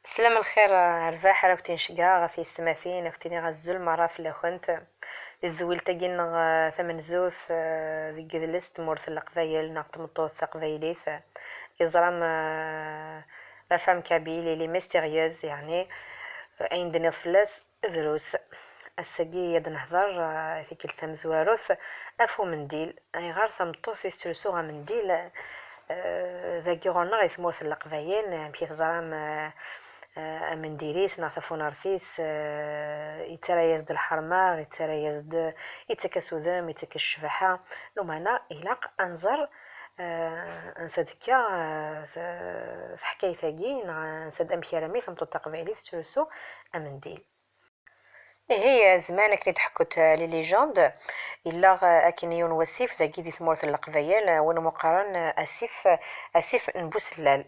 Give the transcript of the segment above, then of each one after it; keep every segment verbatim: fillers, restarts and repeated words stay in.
Slam lxir, rrbeḥ, ara kent-in-ceggɛeɣ ɣef yessetma-tin, ad kent-iniɣ azul merra fell-akent. Di tedwilt-agi-nneɣ, eh, tamenzut, eh, deg yidles n tmurt n Leqbayel neɣ tmeṭṭut taqbaylit, eh, yeẓram, eh, la femme kabyle, elle est mystérieuse, yeɛni, eh, ayen d-tenniḍ fell-as, drus. Ass-agi ad nehder, eh, tikkelt tamezwarut ɣef umendil. Ayɣer tameṭṭut i tettlusu amendil, eh, dagi ɣur-neɣ i tmurt n Leqbayel, amek i teẓram, eh, eh, amendil-is neɣ tafunart-is, eh, yettarra-yas-d lḥerma, yettarra-yas-d, yettak-as udem, yettak-as ccbaḥa. Lumana ilaq ad nẓer, eh, ansa d-tekka, eh, t-, teḥkayt-agi, neɣ ansa d-, amek armi tameṭṭut taqbaylit tettlusu amendil. Ihi, zzman akken i d-ḥekkut, eh, les légendes, yella, eh, akken yiwen wasif dagi di tmurt n Leqbayel, eh, win umi qqaren, eh, asif, asif n Busellal.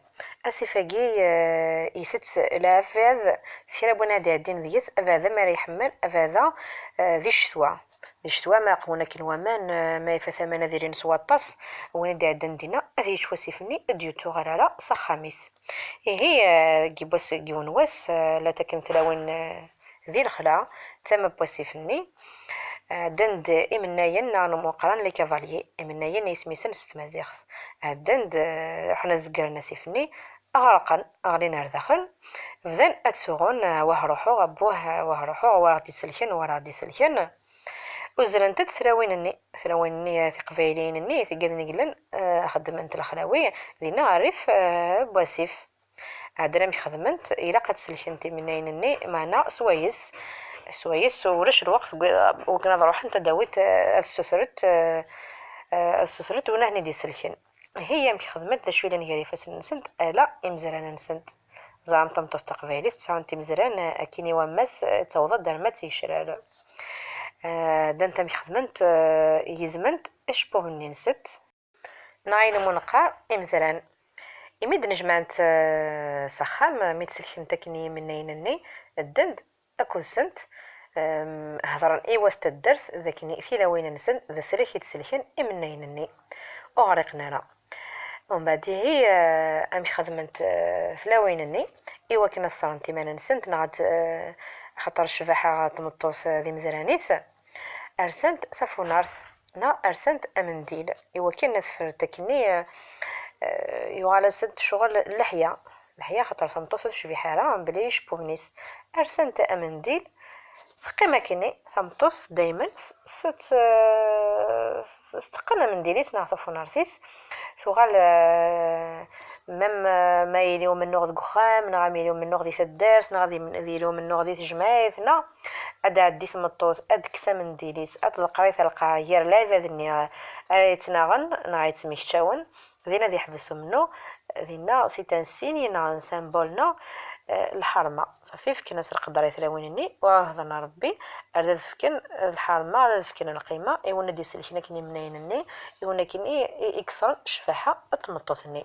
Asif-agi, eh, itett lɛebad s kra n win ad iɛeddin deg-s, abeɛda mi ara iḥemmel, abeɛda, eh, di ccetwa. Di ccetwa, ma qwen akken waman, eh, ma ifat aman ad ilin s waṭas, win i d-iɛeddan dinna ad yečč wasif-nni, ad d-yettuɣal ara s axxam-is. Ihi, eh, deg wass, deg yiwen wass, eh, la ttaken tlawin, eh, di lexla, tama n wasif-nni. Ɛeddan-d imennayen neɣ umi qqaren les cavaliers, imennayen isem-nsen s tmaziɣt. Ɛeddan-d, eh, ruḥen ad zegren asif-nni, ɣerqen, ɣlin ar daxel, bdan ad suɣun, eh, wah ruḥeɣ, abbuh, eh, wah ruḥeɣ, wa aɣ-d-iselken, wa aɣ-d-iselken. Uzzlent-d tlawin-nni, tlawin-nni, eh, tiqbayliyin-nni, tigad n yellan, eh, xeddment lexlawi, dinna rrif, eh, n wasif. Ɛeddan amek xedment, ilaq ad sellkent imennayen-nni, meɛna swayes, swayes ulac lweqt deg-, wakken ad ruḥent ad d-awint, eh, ad ssutrent, eh, eh, ad ssutrent win ahen-id-iselken. Ihi amek xedment, d acu yellan gar ifassen-nsent, ala imezran-nsent. Ẓrant tameṭṭut taqbaylit, sɛant imezran, eh, akkin i wammas, eh, d tawḍa-d arma d tigecrar. Eh, ddant amek xedment, eh, gezment acebbub-nni-nsent. Neɣ ayen umi neqqar imezran. Imi d-nejmaɛent, eh, s axxam, mi d-selkent akken i yimennayen-nni, ddant akked-sent, em, hedren i wat taddart d akken i tilawin-nsen d aslak i d-selken imennayen-nni. Ur ɣriqen ara. Umbeɛd ihi, eh, amek xedment, eh, tlawin-nni, i wakken ad ṣṣrent iman-nsent, neɣ ad, eh, axaṭer ccbaḥa n tmeṭṭut, eh, d imezran-is, rsant tafunart, neɣ rsant amendil, i wakken ad frent akkenni, eh, eh, yuɣal-asent ccɣel n leḥya. Leḥya, axaṭer tameṭṭut ur tecbiḥ ara mebla icebbubn-is. Rsant amendil, teqqim akkenni, tameṭṭut daymen s-, s-, eh, tetteqqen amendil-is neɣ tafunart-is, tuɣal, eh, même, eh, ma yili umennuɣ deg uxxam, neɣ ma yili umennuɣ di taddart, neɣ ad yem-, ad yili umennuɣ di tejmaɛt, neɣ ad d-tɛeddi tmeṭṭut, ad d-tekkes amendil-is, ad tḍeqqer-it ɣer lqaɛa gar lɛibad-nni ara yettnaɣen neɣ yettmekčawen, dinna ad yeḥbes umennuɣ, dinna c'est un signe neɣ un symbole neɣ, eh, lḥerma. Ṣafi, fken-as lqedr i tlawin-nni, u ad hedren Rebbi, ar d ad fken lḥerma, ad fken lqima i win ad d-iselken akken imennayen-nni, i win akken i, i, i yeṣṣren ccbaḥa n tmeṭṭut-nni.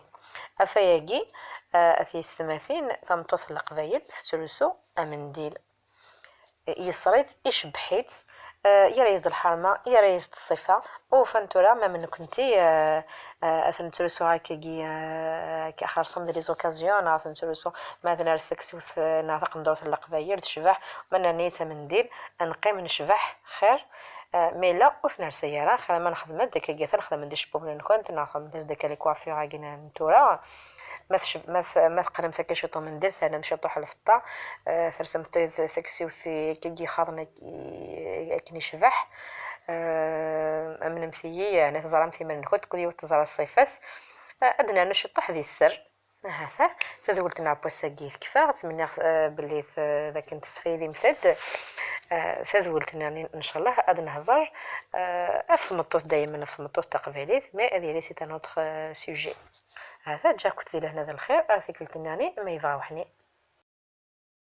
Ɣef wayagi, eh, a tiyessetmatin, tameṭṭut n Leqbayel tettlusu amendil. Yeṣṣer-itt, icebbeḥ-itt, eh, yerra-yas-d lḥerma, yerra-yas-d ṣṣifa. Ufan tura ma nekkenti, eh, eh, ad ten-nettlusu akkagi, eh, akka xerṣum di les occasions, neɣ ad ten-nettlusu ma ad ners taksiwt, eh, neɣ taqendurt n Leqbayel tecbeḥ, ma nerna-yas amendil, ad neqqim necbeḥ xir, eh, ma yella ur t-nersa ara, xir ma nexdem-d akkagi, ata nexdem-d icebbuben-nkent, neɣ nexdem-d akka les coiffures-agi n tura. Ma tceb-, ma t-, ma teqqnemt akka ciṭ umendil, ternamt ciṭuḥ lfeṭṭa, eh, tersemt taksiwt akkagi xaḍen ak-, akken icbeḥ. Eh, amnemt-iyi, yeɛni teẓramt iman-nkent, kul yiwet teẓra ṣṣifa-s. Eh, ad d-nernu ciṭuḥ di sser. Ahat, tadwilt-nneɣ n wass-agi tekfa, ttmenniɣ, eh, belli t-, d akken tesfaydimt-d. Eh, tadwilt-nneɣ, ncallah, ad nehḍer, eh, ɣef tmeṭṭut, daymen ɣef tmeṭṭut taqbaylit, mais ad yili c'est un autre, eh, sujet. Ahat, ǧǧiɣ-kent di lehna d lxir, ar tikkelt-nniḍen, ma yebɣa weḥni.